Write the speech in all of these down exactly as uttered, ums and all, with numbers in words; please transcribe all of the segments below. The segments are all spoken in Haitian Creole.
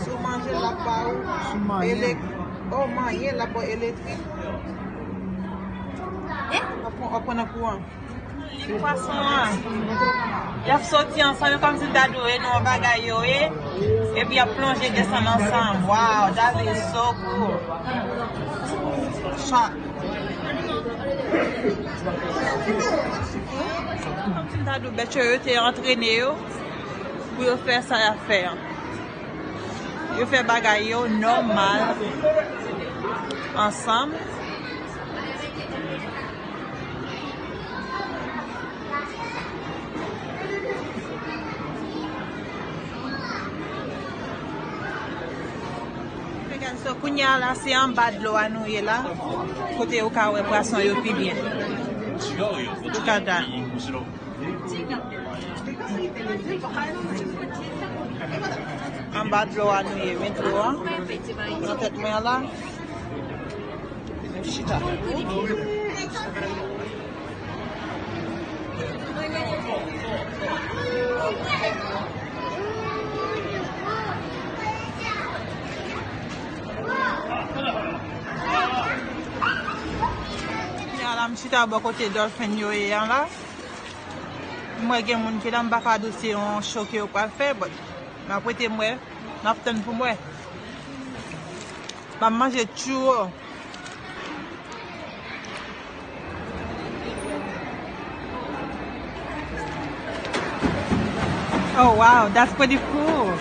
Si w manje, l ap ba ou elek-, oh, manyen, l ap ba w elektrik. Eh? W ap pran, w ap pran nan kouran. Pwason an, y ap soti ansanm, e kòmsi m ta di w, e nan yon bagay yo ye, epi y ap plonje desann ansanm. Wow, that is so cool. Sa. Kòmsi m ta di w, bèt yo, yo te antrene yo pou yo fè sa y ap fè an. Yo fè bagay yo nòmal ansanm. So, kounye a la, se anba dlo a nou ye la, kote ou ka wè pwason yo pi byen. Look at that. Anba dlo a nou ye, men dlo a nan tèt mwen an la. Chita. Kounye a la, m chita bò kote dòlfen yo ye an la. M wè gen moun ki la, m pa ka di w se yon cho ke yo pral fè, but m ap rete m wè, m ap tann pou m wè. M ap manje churro. Oh wow, that's pretty cool.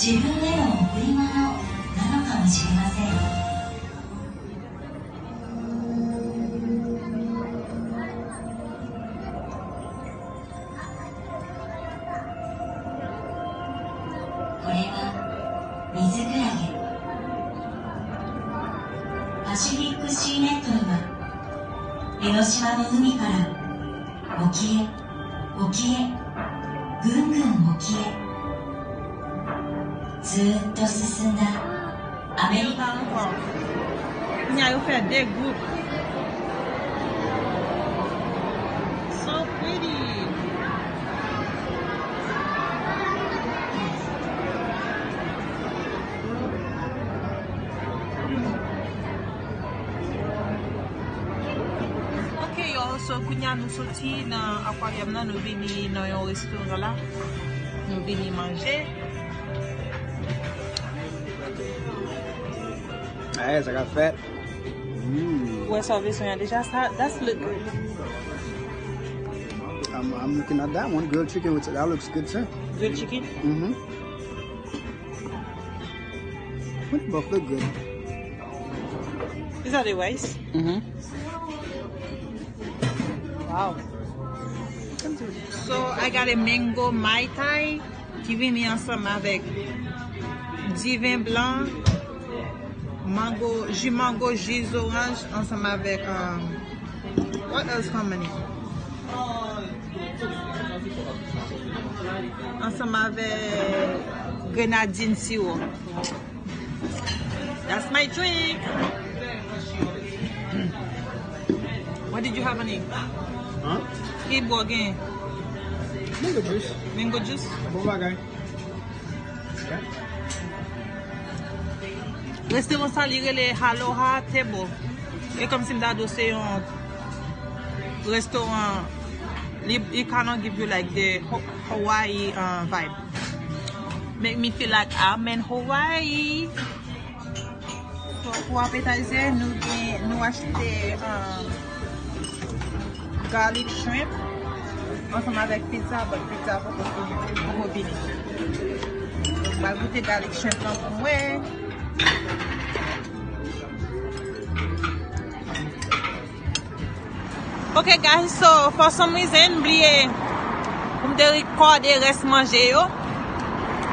自分への贈り物なのかもしれません。これは水クラゲ。パシフィックシーネットルは江ノ島の海から沖へ、沖へ、ぐんぐん沖へ、ずーっと進んだ。 American. Kounye a yo fè de gwoup. So pretty. Ok, yo, so kounye a nou soti nan akwaryòm nan, nou vini nan yon restoran la. Nou vini manje. Ay, sa k ap fèt. Mm. Ou wè sa w bezwen an deja, sa, that's look good. I'm, I'm looking at that one, grilled chicken with, that looks good too. Grilled chicken? Mm-hmm. What the buff look good? Is that the rice? Mm-hmm. Wow. So, I got a mango Mai Tai ki vini ansanm avèk diven blan, mango, ji mango, ji zoranj, ansanm avèk, um, what else, Harmony? Ansanm avèk grenadin siwo. That's my drink. What did you have, honey? Huh? Ki bò gen? Mango juice. Mango juice? Bon bagay. Yeah. Restoran sa, li rele Aloha Table. E kòmsi m ta di w se yon restoran, li, it kinda give you like the Ho-, Hawaii, uh, vibe. Make me feel like I'm in Hawaii. So, pou appetizer, nou gen, nou achte, um, garlic shrimp ansanm avèk pizza, but pizza poko, poko vini. Donk, m al goute garlic shrimp lan pou mwen. Ok, guys, so, for some reason, m bliye pou m te rekòde rès manje yo.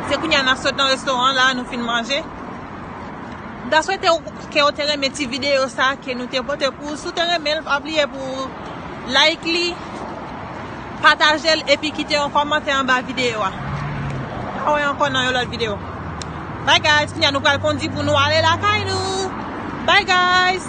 Se kounye a n ap sot nan restoran la, nou fin manje. M ta swete w, ke w te renmen ti videyo sa ke nou te pote pou ou. Si w te renmen l, pa bliye pou w like li, pataje l, epi kite yon kòmantè anba videyo a. N a wè ankò nan yon lòt videyo. Bye, guys. Kounye a nou pral kondi pou nou ale lakay nou. Bye, guys.